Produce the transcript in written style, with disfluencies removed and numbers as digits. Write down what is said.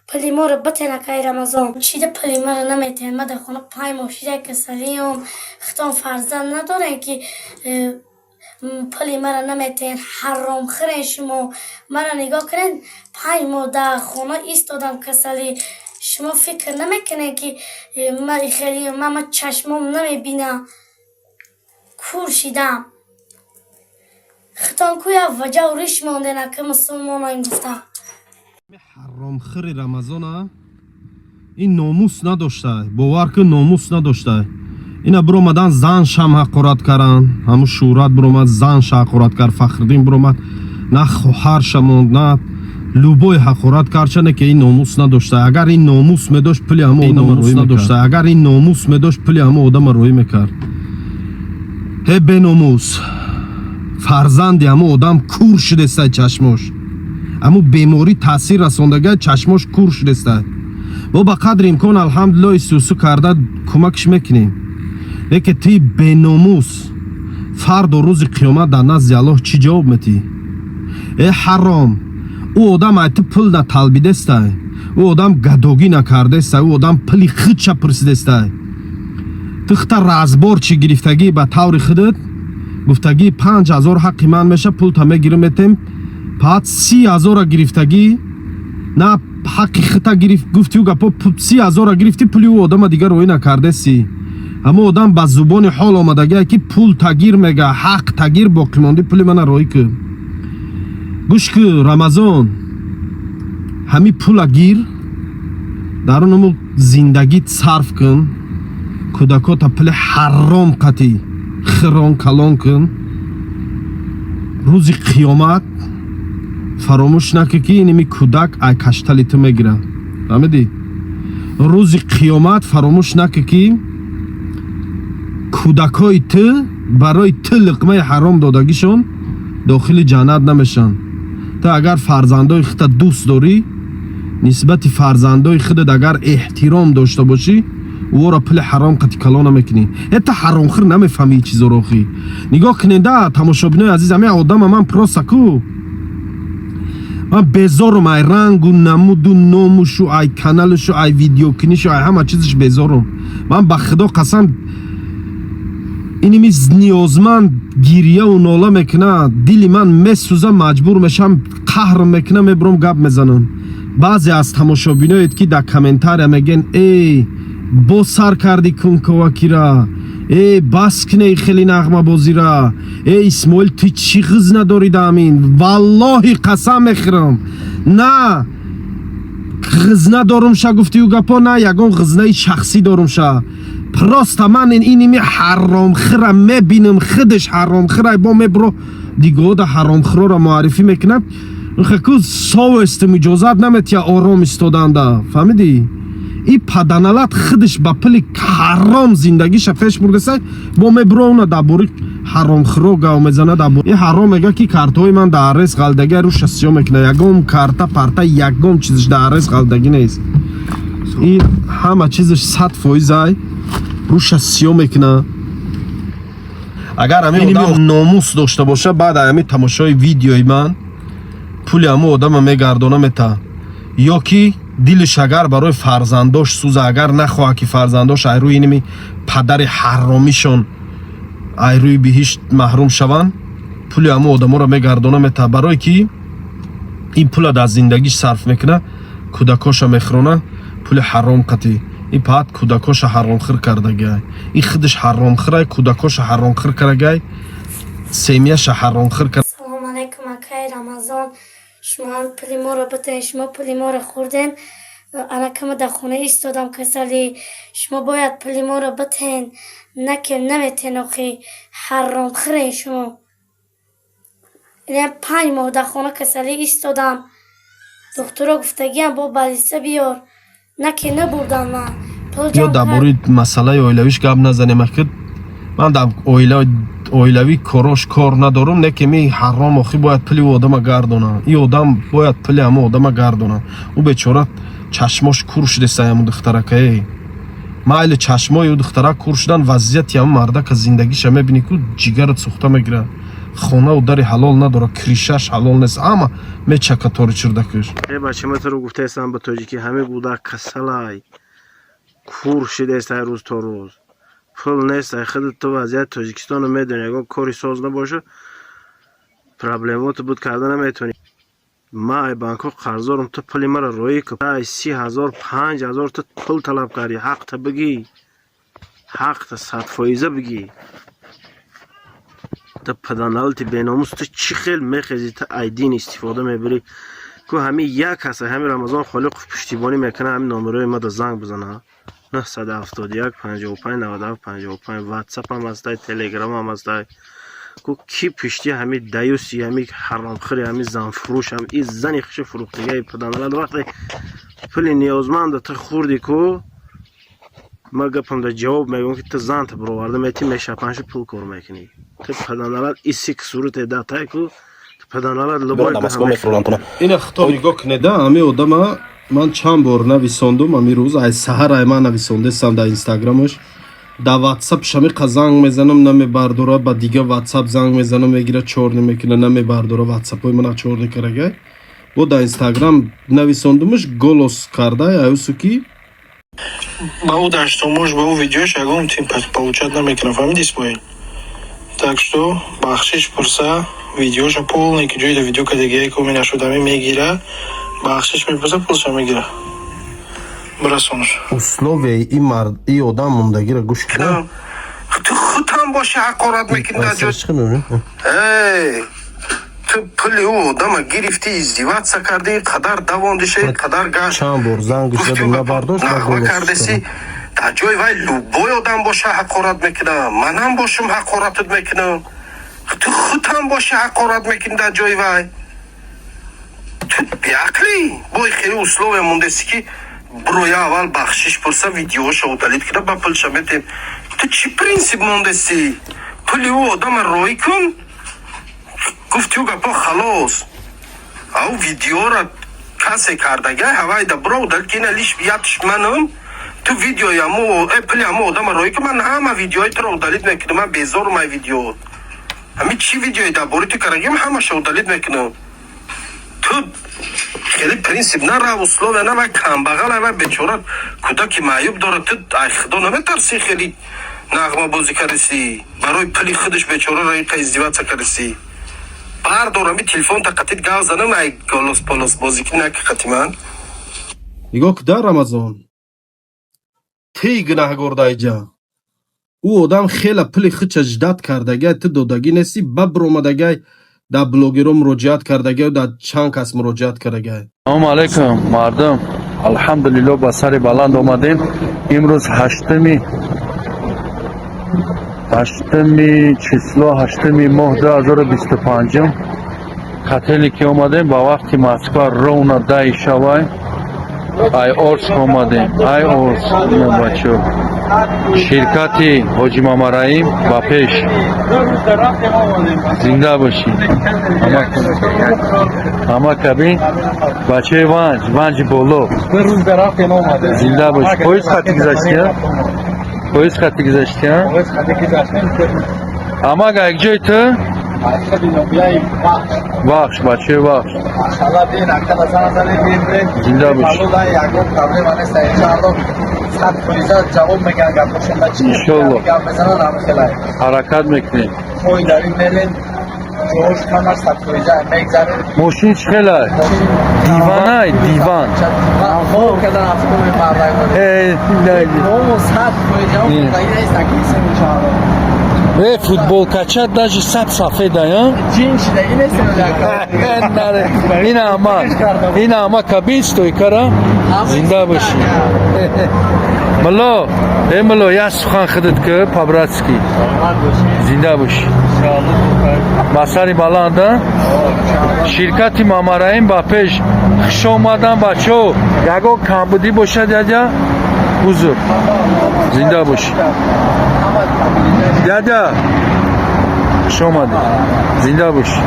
Пули моро битен, акай Рамазон. Чида пули маро наметиҳен? Ма дар хона 5 моҳ шида касалиём. Хитон фарзанд надорем, ки пули маро наметиҳен. Ҳаромхӯрен шумо. Маро нигоҳ кунед, 5 моҳ дар хона истодам касалӣ. Шумо фикр намекунед, ки ма хеле ма чашмом намебинам, кур шидам. Хитон кӯя ваҷав риш монден, ака мусулмоноим гуфта. Ҳаромхӯри Рамазона ин номус надошта, бовар кун, номус надошта. Ина биромадан, зан шам ҳақорат каран. Ҳамун Шӯҳрат биромад, зан ша ҳақорат кард. Фахриддин биромад, на хоҳарша монд, на любой ҳақорат кард. Чане ки ин номус надошта. Агар ин номус медошт, пули ҳама одама рӯӣ надошта. Агар ин номус медошт, пули ҳама одама рӯӣ мекард. Ҳе беномус, фарзанди ҳама одам кур шудеста, чашмош аммо беморӣ таъсир расондага, чашмош кур шудеста. Мо ба қадри имкон, алҳамдулилло, исусу карда кӯмакш мекунем. Лекин ти беномус, фардо рӯзи қиёмат дар назди Аллоҳ чӣ ҷавоб метӣ? Э ҳаром, ӯ одам ай ту пул наталбидестай, ӯ одам гадогӣ накардестай, ӯ одам пули худша пурсидестай. Ту хита разбор чӣ гирифтагӣ, ба таври худат гуфтагӣ: 5000 ҳаққи ман меша, пулта мегирим, метем. Баъд 30 000-а гирифтагӣ, на ҳаққи хита гирифт, гуфти ӯ гапо, 30 000-а гирифтӣ, пули ӯ одама дигар роӣ накардеси. Ҳама одам ба зубони ҳол омадагие, ки пул тагир мега, ҳақ тагир боқӣ мондӣ, пули мана роӣ кӯ. Гӯш кӯ, Рамазон, ҳами пула гир, дар онуму зиндагит сарф кун, кӯдакота пули ҳаром қатӣ хирон калон кун. Рӯзи қиёмат фаромӯш накун, ки иними кӯдак ай каштали ту мегирад, фаҳмидӣ? Рӯзи қиёмат фаромӯш накун, ки кӯдакҳои ту барои ту лиқмаи ҳаром додагишон дохили ҷаннат намешаванд. Ту агар фарзандои худта дӯст дорӣ, нисбати фарзандои худат агар эҳтиром дошта бошӣ, ӯро пули ҳаром қати калон намекунӣ. Это ҳаромхӯр, намефаҳмӣ чизоро. Охи, нигоҳ кунеда, тамошобинои азиз, ҳамин одама ман просто ку ман безорум ай рангу намуду номушу, ай каналушу, ай видеокинишу, ай ҳама чизаш безорум. Ман ба Худо қасам, иними ниёзманд гирьяву нола мекунад, дили ман месӯза, маҷбур мешам, қаҳр мекунам, мебурам, гап мезанам. Баъзе аз тамошобиноед, ки дар комментария мегӯен: «Эй, боз сар кардӣ кунковакира, э, бас куней хеле нағмабозира, э, Исмоил, ту чӣ ғиз надорӣ даамин?» Валлоҳи, қасам мехӯрам, на ғизна дорумша гуфтию гапо, на ягон ғизнаи шахсӣ дорумша. Просто ман иними ҳаромхӯра мебинам, худаш ҳаромхӯра, бо мебро дигода ҳаромхӯроро муаррифӣ мекунад. Хаку совестим иҷозат наметия ором истоданда, фаҳмидӣ? И паданалат худаш ба пули ҳаром зиндагиша пеш бурдаса, бо мебро дар бори ҳаромхӯро гав мезана. И ҳаром мега, ки картаҳои ман дар арест ғалдагӣ, руша сиё мекуна. Ягон карта парта, ягон чизаш дар арест ғалдагӣ нест. Ин ҳама чизаш 100% ай, руша сиё мекуна. Агар ҳамин одам номус дошта боша, баъд ҳамин тамошои видеои ман пули ҳамун одама мегардона мета, ё ки дилиш агар барои фарзандош сӯза, агар нахоҳад, ки фарзандош ай рӯи иними падари ҳаромишон ай рӯи биҳишт маҳрум шаванд, пули ҳамун одаморо мегардона мета. Барое ки ин пула дар зиндагиш сарф мекуна, кӯдакоша мехӯрона пули ҳаром қатӣ. Ин паат кӯдакоша ҳаромхӯр кардагиай. Ин худаш ҳаромхӯрай, кӯдакоша ҳаромхӯр кардагиай, семьяша ҳаромхӯр. Салом алайкум, акай Рамазон. Шумо ҳам пули моро битен. Шумо пули моро хӯрден. Анакама дар хона истодам касалӣ. Шумо бояд пули моро битен, наке наметен. Охи, ҳаромхӯрен шумо. Инам 5 моҳ дар хона касалӣ истодам. Духтуро гуфтагиам, бо балиса биёр, наке набурдам ман пул. Ё ҷамъ дар кард. бораи масъалаи оилавиш гап назанем. Ахир ман дар оилавӣ корош кор надорум. Не ки ми ҳаром охи бояд пули ӯ одама гардона. И одам бояд пули ҳама одама гардона. Ӯ бечора чашмош кур шудеста, ҳамун духтаракае. Майли, чашмои ӯ духтарак кур шудан, вазъияти ҳамун мардака, зиндагиша мебинӣ ку, ҷигарат сӯхта мегирад. Хонаву дари ҳалол надора, крыша ш ҳалол нест, ҳама мечака тори чирдакиш. Э, бача, ма туро гуфтаестам ба тоҷикӣ, ҳаме гудак касалай, кур шидаест, ҳар рӯз то рӯз пул нест. Ай худи ту вазъияти Тоҷикистоно медонӣ, ягон кори соз набошад, проблемото буд карда наметавонӣ. Ма ай банкҳо қарздорам, ту пули маро роӣ кун. Ай 30 000, 5000 ту пул талаб кардӣ. Ҳақта бигӣ, ҳақта 100% бигӣ. Ту паданалти беномус, ту чӣ хел мехезӣ, ту ай дин истифода мебарӣ ку? Ҳами як ҳаста, ҳами Рамазон Холиқов пуштибонӣ мекунад. Ҳами номерои мада занг бизана: 971 55 97 55. Ватсапам ҳастай, Телеграмам ҳастай. Ку ки пишти ҳами даюси, ҳами ҳаромхӯри, ҳами занфурӯш, ҳами и зани хуши фурӯхтигаи паданалат. Вақте пули ниёзманда ту хӯрдӣ ку, ма гапам да ҷавоб мегӯям, ки ту занта бироварда мети, мешапанши пул кор мекунӣ. Ту паданалат исик сурате датай ку, ту паданалат любой. Ина хито нигоҳ кунеда, ҳами одама ман чанд бор нависондум. Ами рӯз ай саҳар ай ман нависондестам дар Инстаграмаш, дар Ватсап шамиқа занг мезанам, намебардора. Ба дига Ватсап занг мезанам, мегира, чёрный мекуна, намебардора. Ватсапҳои мана чёрный карагай. Бо дар Инстаграм нависондумаш, голос карда аюсу ки Ба ӯ даштомош, ба ӯ видеош ягон тим получать намекунам, фаҳмиди, Исмоил? Так что бахшиш пурса, видеоша полный, ки ҷои видео кадегия коми нашудами мегира, бахшиш мепурса, пулша мегира, бирасонаш. Условияи и мард, и одам мондагиро гӯш кунам. Ту худам боши, ҳақорат мекунӣ дар ҷой. Эй, ту пули ӯ одама гирифтӣ, издеваться кардӣ, қадар давондиша, қадар гашт. Чанд бор занг задам, набардошт. Нағма кардеси. Дар ҷои вай любой одам боша, ҳақорат мекунам, манам бошам, ҳақоратат мекунам. Ту худам боши, ҳақорат мекунӣ дар ҷои вай. Ту беақлӣ, бой хеле условия мондеси, ки бироя, аввал бахшиш пурса, видеоша удалить кунда, ба пулша метем. Ту чӣ принсип мондеси? Пули ӯ одама роӣ кун, гуфти ӯ гапо, халос. Ау видеора касе кардага, ҳавайда биро удалить ки, ина лиш ятш манам. Ту видеои аму пули аму одама роӣ кун, ман ҳама видеои туро удалить мекунам. Ман безорум ай видео. Ҳами чӣ видеои дар бори ту карагим, ҳамаша удалить мекунам. Ту хеле принсип нара, условия на. Вай камбағал, вай бечора кӯдаки маъюб дорад. Ту ай худо наметарсӣ? Хеле нағмабозӣ кардиси, барои пули худаш бечораро иқа издеваться кардиси. Бардор ами телефон, тақатид гав занам, ай голос полос бозӣ ки наки қати ман. Нигоҳ куда, Рамазон, ти гунаҳгор даиҷа. Ӯ одам хела пули худша ждать кардагай, ту додагӣ нестӣ. Ба биромадагай, дар блогерҳо муроҷиат кардагай, дар чанд кас муроҷиат кардагай. Салому алайкум, мардум. Алҳамдулилло, ба сари баланд омадем. Имрӯз ҳаштуми число, ҳаштуми моҳ, 2025-ум. Хотеле ки омадем ба вақти Москва ровно 10 шавай. Ай Орск омадем, ай Орск, бачо. Ширкати Ҳоҷи Мамараим ба пеш, зинда бошӣ. Ҳама кабин бачаи Ванҷ, Ванҷи боло, зинда бошӣ. Поезд хати гузаштӣ, поезд хати гузаштӣ. Амага якҷои ту Вахш, бачаи Вахш, зинда бошӣ. 100% ҷавоб мегӯян гапошонда чи. Иншолло. Гап мезанан, ҳама хелай. Ҳаракат мекунем. Пой дарин мерем, ҷош камаш, 100% мегзарем. Мошин чӣ хелай? Диванай, диван. Хоб кардан афтоми мардак. 100% ҷавоб нест. Э, футболкача даже саб сафеда, я? Ҷин шидаги нест. Ина ама, ина ама кабин стойкара, зинда бошӣ. Мулло, э мулло, як сухан худат ки, по-братски. Зинда бошӣ. Ба сари баланда. Ширкати Мамараим ба пеш. Хуш омадан, бачаҳо. Ягон камбудӣ бошад, дядя, узр. Зинда бошӣ. Дядя, хуш омадед. Зинда бошӣ.